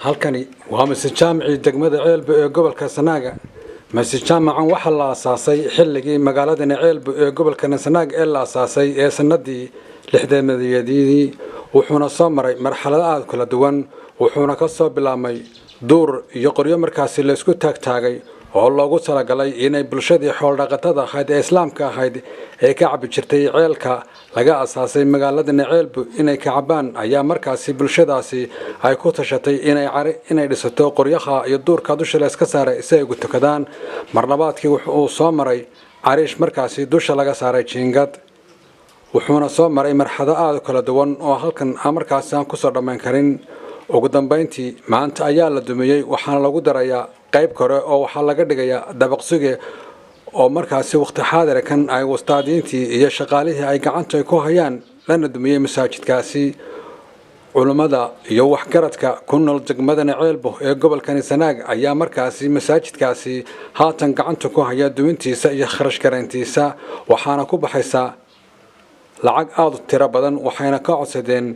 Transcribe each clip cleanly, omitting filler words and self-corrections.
Halkani waa Masjid Jaamicii degmada Ceelbo ee gobolka Sanaaga. Masjid Jaamacan waxaa la asaasay xilligii magaaladani Ceelbo ee gobolka Sanaag ee la asaasay ee sanadii 60-meeyadii, wuxuuna soo maray marxalado aad kala duwan, wuxuuna ka soo bilaabmay duur iyo qoryo markaasi la isku taagtaagay oo loogu talagalay inay bulshadii xooldhaqatada ahayd ee islaamka ahayd ee ka cabi jirtay ceelka laga asaasay magaalada Ceelbo inay ka cabaan. Ayaa markaasi bulshadaasi ay ku tashatay inay dhisato qoryaha iyo duurka dusha la iska saaray si ay ugu tukadaan. Marlabaadkii wuxuu soo maray cariish markaasi dusha laga saaray jiingad, wuxuuna soo maray marxado aad u kala duwan oo halkan aan markaasi aan kusoo dhammayn karin. Ugu dambeyntii maanta ayaa la dumiyey, waxaana lagu darayaa qayb kore oo waxaa laga dhigayaa dabaqsuge oo markaasi waqti xaadirkan ay wastaadiintii iyo shaqaalihii ay gacanta ku hayaan, lana dumiyey masaajidkaasi. Culummada iyo waxgaradka ku nool degmadana Ceelbo ee gobolkani Sanaag ayaa markaasi masaajidkaasi haatan gacanta ku haya dumintiisa iyo kharash garayntiisa, waxaana ku baxaysa lacag aada u tiro badan. Waxayna ka codsadeen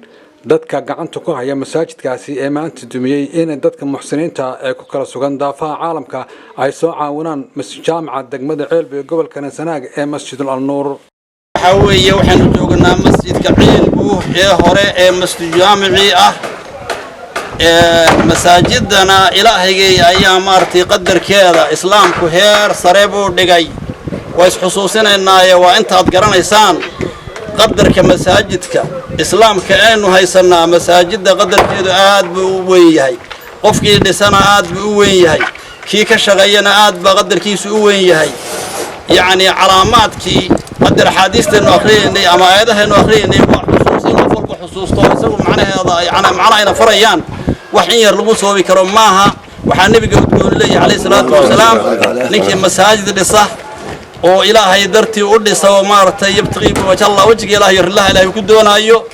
dadka gacanta ku haya masaajidkaasi ee maanta dumiyey inay dadka muxsiniinta ee ku kala sugan daafaha caalamka ay soo caawinaan Masjid Jaamaca degmada Ceelbo ee gobolkani Sanaag ee Masjidul Alnuur. Waxaa weeye, waxaanu joognaa masjidka Ceelbuuh ee hore ee masjid jaamicii ah. Masaajidana Ilaahayay ayaa maaragtay qadarkeeda Islaamku heer sare buu dhigay. Waa isxusuusinaynaaye, waa intaad garanaysaan qadarka masaajidka Islaamka aynu haysannaa. Masaajidda qadarkeedu aad buu u weyn yahay, qofkii dhisana aad buu u weyn yahay, kii ka shaqeeyana aad baa qadarkiisu u weyn yahay. Yacnii calaamaadkii haddee axaadiistaynu akhriyaynay ama aayadahaynu akhriyaynay waa xusuus in qof walba xusuusto isagu macnaheeda, yani macnaha ayna farayaan wax in yar lagu soobi karo maaha. Waxaa Nebiga udgoon leeyahay, calayhi salaatu wasalaam, ninkii masaajid dhisa oo Ilaahay dartii u dhisa oo maaragtay yabtaqii biwajhallah, wejiga Ilahay iyo rillaha Ilahay ku doonaayo,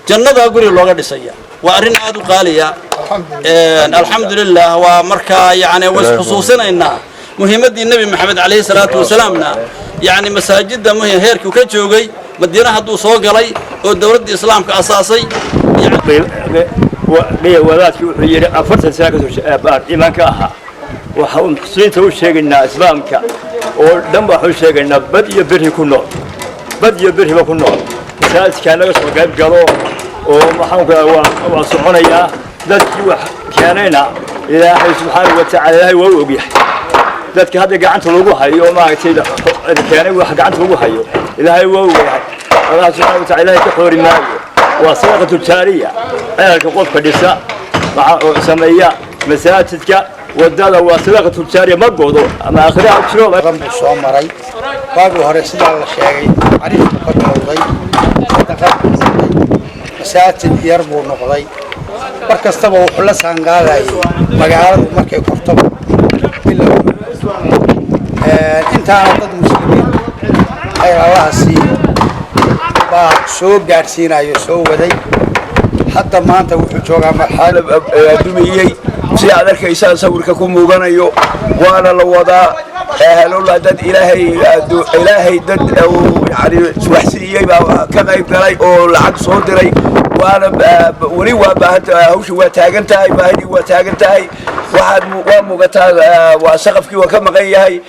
jannadaa guri looga dhisaya. Waa arrin aad u qaaliya, alxamdulilah. Waa markaa yani way isxusuusinaynaa muhiimaddii Nebi Maxamed calayhi salaatu wasalaamna, yacni masaajidda muhim heerkii ka joogay Madiina hadduu soo galay oo dowladda Islaamka asaasay. Wadaadkii wuxuu yidhi 40 sana kasoo iimaanka ahaa. Waxa uu muslimiinta u sheegaynaa, Islaamka oo dhan waxaan u sheegaynaa, bad iyo berri ku nool, bad iyo berriba ku nool, masaajidkaa laga soo qayb galo oo maxaan ku waa soconayaa. Dadkii wax keenayna Ilaahay subxaanahu wa tacaala, Ilaahay waa u ogyahay. Dadka hadda gacanta lagu hayo, maaragtay, keenay wax gacanta lagu hayo, Ilaahay waa u ogyahay. Allah subxaanahu wa tacaala Ilaahay ka xoori maayo. Waa sadaqatu jaariya. Ceelka qofka dhisa oo sameeya masaajidka wadada waa sadaqatu jaariya, ma godo ama aakhiraha jiro. Badan buu soo maray. Waagii hore, sidaa la sheegay, cariish buu ka bilowday, sadaqad buu noqday, masaajid yar buu noqday. Mar kastaba wuxuu la saanqaadayay magaaladu markay kortoba bilow. Intaana dad muslimiin, khayr Allaha siiyo, baa soo gaadhsiinayo, soo waday. Hadda maanta wuxuu joogaa marxalad dumiyey, si aad arkaysaan sawirka ku muuganayo, waana la wadaa. Halola dad Ilaahay dad yani wax siiyey baa ka qayb galay oo lacag soo diray, waana weli waa baahanta, hawsha waa taagan tahay, baahidii waa taagan tahay. Waxaad waa muugataa, waa saqafkii waa ka maqan yahay,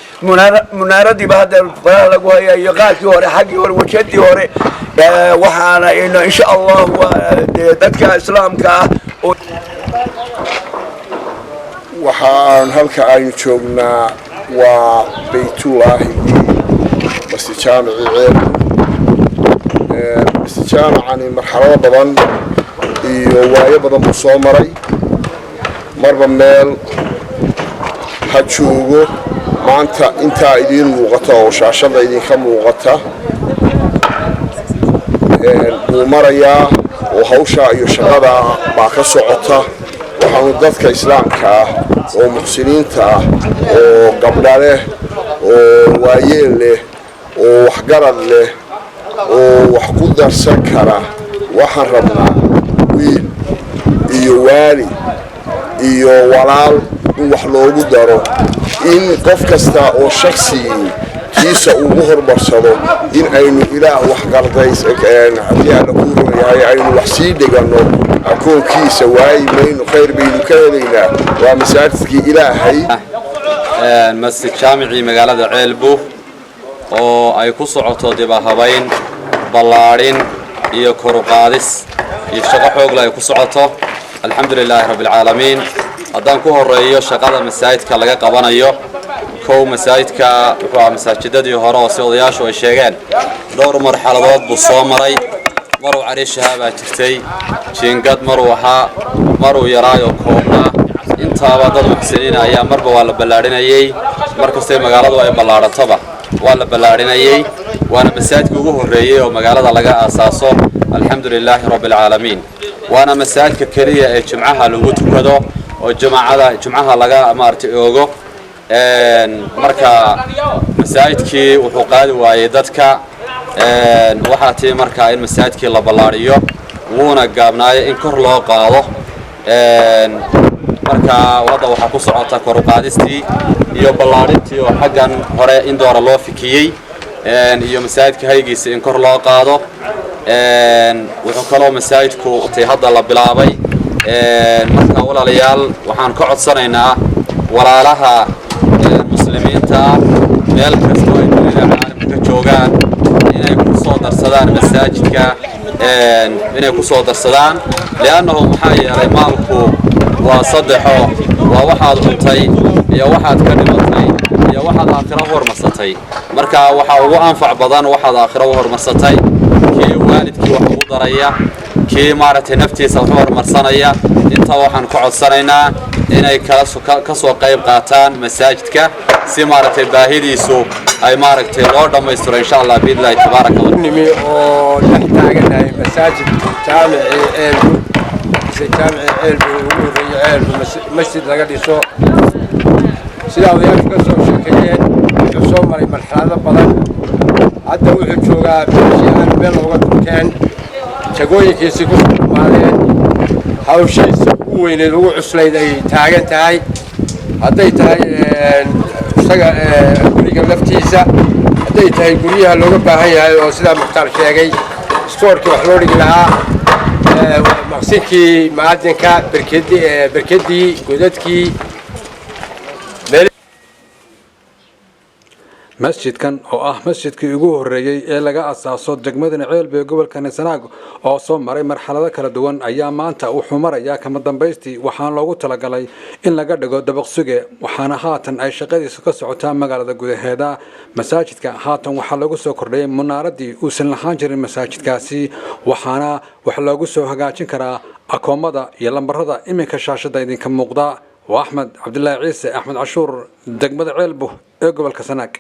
munaaradii ba hadda faraha lagu haya iyo qaarkii hore, xaggii hore, wajadii hore. Waxaana insha Allah waa dadka Islaamka ah. Waxa aan halka aynu joognaa waa Baytullaahi, Masjid Jaamicii Ceel. Masjid Jaamicani marxalado badan iyo waayo badan buu soo maray, marba meel ha joogo. Maanta intaa idiin muuqata oo shaashada idinka muuqata buu marayaa oo hawshaa iyo shaqadaa baa ka socota. Waxaanu dadka Islaamka ah oo muxsiniinta ah oo gabdha leh oo waayeel leh oo waxgarad leh oo wax ku darsan kara, waxaan rabnaa wiil iyo waalid iyo walaal in wax loogu daro, in qof kasta oo shaksigii Kiisa ugu hormarsado in aynu Ilaah wax qardays haddii Alla kuu roon yahay aynu wax sii dhiganno, akoonkiisa waayi mayno, khayr baynu ka helaynaa. Waa masaajidkii Ilaahay. Masjid Jaamicii magaalada Ceelbu oo ay ku socoto dibahabayn, ballaadhin iyo koruqaadis iyo shaqo xoogle ay ku socoto, alxamdu lilaahi rabbi alcaalamiin. Haddaan ku horeeyo shaqada masaajidka laga qabanayo, kow, masaajidka wuxuu ahaa masaajidadii hore oo si odayaashu ay sheegeen dhowr marxaladood buu soo maray. Maruu cariishahaa baa jirtay, jiingad maruu ahaa, maruu yaraayoo koobnaa. Intaaba dad muxsiniina ayaa marba waa la ballaadhinayey. Mar kastay magaaladu ay ballaadhatoba waa la ballaadhinayey. Waana masaajidka ugu horreeyey oo magaalada laga aasaaso, alxamdu lilaahi rabbi alcaalamiin. Waana masaajidka keliya ee jimcaha lagu tukado oo jumacada jumcaha laga maaragtay oogo. Marka masaajidkii wuxuu qaadi waayey dadka. Waxaa tii markaa in masaajidkii la ballaadhiyo, wuuna gaabnaayo, in kor loo qaado. Marka hadda waxaa ku socota koruqaadistii iyo ballaadhintii oo xaggan hore in doora loo fikiyey iyo masaajidka haygiisa in kor loo qaado. Wuxuu kaloo masaajidku tay hadda la bilaabay. Marka walaalayaal, waxaan ka codsanaynaa walaalaha muslimiinta ah meel kastoo ay dunida caalamka ka joogaan inay ku soo darsadaan masaajidka, inay ku soo darsadaan, li'annahu maxaa yeelay maalku waa saddexo: waa waxaad cuntay iyo waxaad ka dhimatay iyo waxaad aakhiro u hormarsatay. Marka waxaa ugu anfac badan waxaad aakhiro u hormarsatay. Kii waalidkii wax ugu daraya, kii maaragtay naftiisa wax u horumarsanaya, intaa waxaan ka codsanaynaa inay ka soo qayb qaataan masaajidka si maaragtay baahidiisu ay maaragtay loo dhammaystiro, insha Allah, biidnillahi tabaaraka wa Nimi oo dhex taaganahay masaajid Jaamicii Ceelbu, mise Jaamicii Ceelbu ugu horreeyey Ceelbu masjid laga dhiso. Sidaa odayaashu ka soo sheekeeyeen, wuxuu soo maray marxalado badan. Hadda wuxuu joogaa meeshii aan meel looga durkeen, jagooyinkiisii ku soo dhammaadeen, hawshiisa ugu weyneed, ugu cuslayd ay taagan tahay. Hadday tahay isaga guriga laftiisa, hadday tahay guryaha looga baahan yahay oo sidaa Mukhtaar sheegay, istoorkii wax loo dhigi lahaa, maqsinkii maadinka, berkedii, godadkii. Masjidkan oo ah masjidkii ugu horreeyey ee laga asaaso degmadani Ceelbe ee gobolka Sanaag oo soo maray marxalado kala duwan ayaa maanta wuxuu marayaa kama dambaystii. Waxaana loogu talagalay in laga dhigo dabaq suge, waxaana haatan ay shaqadiisu ka socotaa magaalada gudaheeda. Masaajidka haatan waxaa lagu soo kordhiyay munaaradii uusan lahaan jirin masaajidkaasi, waxaana wax loogu soo hagaajin karaa akoomada iyo lambarada iminka shaashada idinka muuqda. Waa Axmed Cabdilaahi Ciise, Axmed Cashuur, degmada Ceelbuh ee gobolka Sanaag.